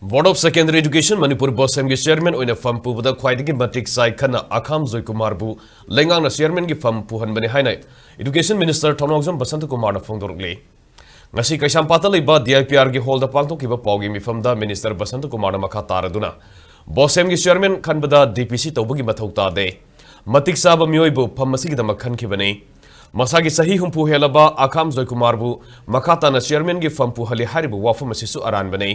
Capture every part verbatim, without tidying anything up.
Board of Secondary Education Manipur BOSEMꯒꯤ chairman ꯑꯣꯏꯅ ꯐꯝ ꯄꯨꯕꯗ ꯈ꯭ꯋꯥꯏꯗꯒꯤ ꯃꯇꯤꯛ ꯆꯥꯏ ꯈꯟꯅ ꯑꯈꯥꯝ ꯖꯣꯏꯀꯨꯃꯥꯔꯕꯨ ꯂꯩꯉꯥꯛꯅ chairmanꯒꯤ ꯐꯝ ꯄꯨꯍꯟꯕꯅꯤ ꯍꯥꯏꯅ education minister ꯊꯧꯅꯥꯎꯖꯝ ꯕꯁꯟꯇꯀꯨꯃꯥꯔꯅ ꯐꯣꯡꯗꯣꯔꯛꯂꯤ꯫ ꯉꯁꯤ ꯀꯩꯁꯥꯝꯄꯥꯠꯇ ꯂꯩꯕ DIPRꯒꯤ hallꯗ ꯄꯥꯡꯊꯣꯛꯈꯤꯕ ꯄꯥꯎꯒꯤ ꯃꯤꯐꯝꯗ minister ꯕꯁꯟꯇꯀꯨꯃꯥꯔꯅ ꯃꯈꯥ ꯇꯥꯔꯗꯨꯅ BOSEMꯒꯤ chairman ꯈꯟꯕꯗ DPC ꯇꯧꯕꯒꯤ ꯃꯊꯧ ꯇꯥꯗꯦ꯫ ꯃꯇꯤꯛ ꯆꯥꯕ ꯃꯤꯑꯣꯏꯕꯨ ꯐꯝ ꯑꯁꯤꯒꯤꯗꯃꯛ ꯈꯟꯈꯤꯕꯅꯤ꯫ ꯃꯁꯥꯒꯤ ꯆꯍꯤ ꯍꯨꯝꯐꯨ ꯍꯦꯜꯂꯕ ꯑꯈꯥꯝ ꯖꯣꯏꯀꯨꯃꯥꯔꯕꯨ ꯃꯈꯥ ꯇꯥꯅ chairmanꯒꯤ ꯐꯝ ꯄꯨꯍꯜꯂꯤ ꯍꯥꯏꯔꯤꯕ ꯋꯥꯐꯝ ꯑꯁꯤꯁꯨ ꯑꯔꯥꯟꯕꯅꯤ꯫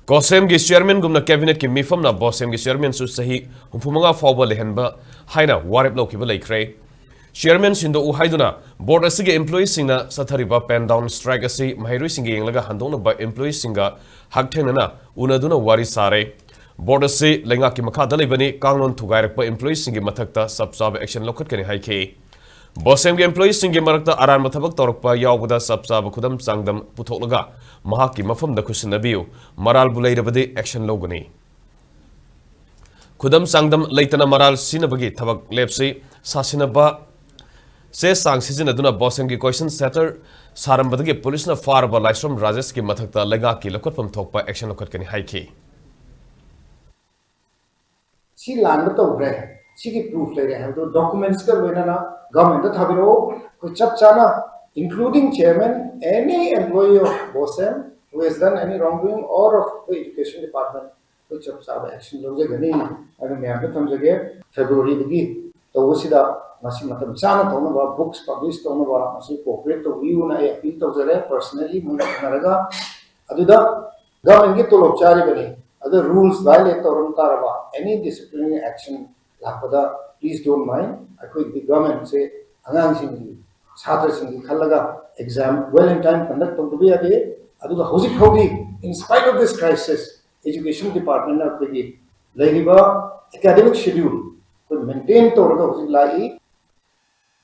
COHSEMꯒꯤ chairmanꯒꯨꯝꯅ cabinetꯀꯤ ꯃꯤꯐꯝꯅ BOSEMꯒꯤ chairmanꯁꯨ ꯆꯍꯤ ꯍꯨꯝꯐꯨ ꯃꯉꯥ ꯐꯥꯎꯕ ꯂꯩꯍꯟꯕ ꯍꯥꯏꯅ ꯋꯥꯔꯦꯞ ꯂꯧꯈꯤꯕ ꯂꯩꯈ꯭ꯔꯦ꯫ Chairman ꯁꯤꯟꯗꯣꯛꯎ ꯍꯥꯏꯗꯨꯅ board ꯑꯁꯤꯒꯤ employeeꯁꯤꯡꯅ ꯆꯠꯊꯔꯤꯕ pen down strike ꯑꯁꯤ ꯃꯍꯩꯔꯣꯏꯁꯤꯡꯒ ꯌꯦꯡꯂꯒ ꯍꯟꯗꯣꯛꯅꯕ employeeꯁꯤꯡꯒ ꯍꯛꯊꯦꯡꯅꯅ ꯎꯅꯗꯨꯅ ꯋꯥꯔꯤ ꯁꯥꯔꯦ꯫ Board ꯑꯁꯤ ꯂꯩꯉꯥꯛꯀꯤ ꯃꯈꯥꯗ ꯂꯩꯕꯅꯤ, ꯀꯥꯡꯂꯣꯟ ꯊꯨꯒꯥꯏꯔꯛꯄ employeeꯁꯤꯡꯒꯤ ꯃꯊꯛꯇ ꯆꯞ ꯆꯥꯕ action ꯂꯧꯈꯠꯀꯅꯤ ꯍꯥꯏꯈꯤ꯫ BOSEMꯒꯤ employeeꯁꯤꯡꯒꯤ ꯃꯔꯛꯇ ꯑꯔꯥꯟꯕ ꯊꯕꯛ ꯇꯧꯔꯛꯄ ꯌꯥꯎꯕꯗ ꯆꯞ ꯆꯥꯕ ꯈꯨꯗꯝ ꯆꯥꯡꯗꯝ ꯄꯨꯊꯣꯛꯂꯒ ꯃꯍꯥꯛꯀꯤ ꯃꯐꯝꯗ ꯈꯨꯠꯁꯤꯟꯅꯕꯤꯌꯨ꯫ ꯃꯔꯥꯜꯕꯨ ꯂꯩꯔꯕꯗꯤ action ꯂꯧꯒꯅꯤ꯫ ꯈꯨꯗꯝ ꯆꯥꯡꯗꯝ ꯂꯩꯇꯅ ꯃꯔꯥꯜ ꯁꯤꯖꯤꯟꯅꯕꯒꯤ ꯊꯕꯛ ꯂꯦꯞꯁꯤ꯫ ꯁꯥꯁꯤꯟꯅꯕ ꯆꯦ ꯆꯥꯡ ꯁꯤꯖꯤꯟꯅꯗꯨꯅ BOSEMꯒꯤ question setter ꯁꯥꯔꯝꯕꯗꯒꯤ policeꯅ ꯐꯥꯔꯕ ꯂꯥꯏꯁ꯭ꯔꯝ ꯔꯥꯖꯦꯁꯀꯤ ꯃꯊꯛꯇ ꯂꯩꯉꯥꯛꯀꯤ ꯂꯧꯈꯠꯐꯝ ꯊꯣꯛꯄ action ꯂꯧꯈꯠꯀꯅꯤ ꯍꯥꯏꯈꯤ꯫ ꯁꯤ ꯂꯥꯟꯕ ꯇꯧꯈ꯭ꯔꯦ, ꯁꯤꯒꯤ proof ꯂꯩꯔꯦ ꯍꯥꯏꯕꯗꯨ documentsꯀ ꯂꯣꯏꯅꯅ governmentꯇ ꯊꯥꯕꯤꯔꯛꯑꯣ꯫ ꯑꯩꯈꯣꯏ ꯆꯞ ꯆꯥꯅ, including chairman, any employee of BOSEM who has done any wrongdoing or of the education department, ꯑꯩꯈꯣꯏ ꯆꯞ ꯆꯥꯕ action ꯂꯧꯖꯒꯅꯤ ꯍꯥꯏꯕ ꯃꯌꯥꯝꯗ ꯊꯝꯖꯒꯦ꯫ Februaryꯗꯒꯤ ꯇꯧꯕꯁꯤꯗ ꯃꯁꯤ ꯃꯇꯝ ꯆꯥꯅ ꯇꯧꯅꯕ, books publish ꯇꯧꯅꯕ ꯃꯁꯤ cooperate ꯇꯧꯕꯤꯌꯨꯅ ꯑꯩ appeal ꯇꯧꯖꯔꯦ personally, ꯃꯣꯏꯒ ꯎꯅꯔꯒ꯫ ꯑꯗꯨꯗ governmentꯀꯤ ꯇꯣꯂꯣꯞ ꯆꯥꯔꯤꯕꯅꯤ, ꯑꯗꯨ rules violate ꯇꯧꯔꯝ ꯇꯥꯔꯕ any disciplinary action ꯂꯥꯛꯄꯗ please don't mind꯫ ꯑꯩꯈꯣꯏꯒꯤꯗꯤ governmentꯁꯦ ꯑꯉꯥꯡꯁꯤꯡꯒꯤ, ꯁꯥꯇ꯭ꯔꯁꯤꯡꯒꯤ ꯈꯜꯂꯒ exam well in time conduct ꯇꯧꯗꯕ ꯌꯥꯗꯦ꯫ ꯑꯗꯨꯒ ꯍꯧꯖꯤꯛ ꯐꯥꯎꯗꯤ, in spite of this crisis, education departmentꯅ ꯑꯩꯈꯣꯏꯒꯤ ꯂꯩꯔꯤꯕ academic schedule ꯑꯩꯈꯣꯏ maintain ꯇꯧꯔꯒ ꯍꯧꯖꯤꯛ ꯂꯥꯛꯏ꯫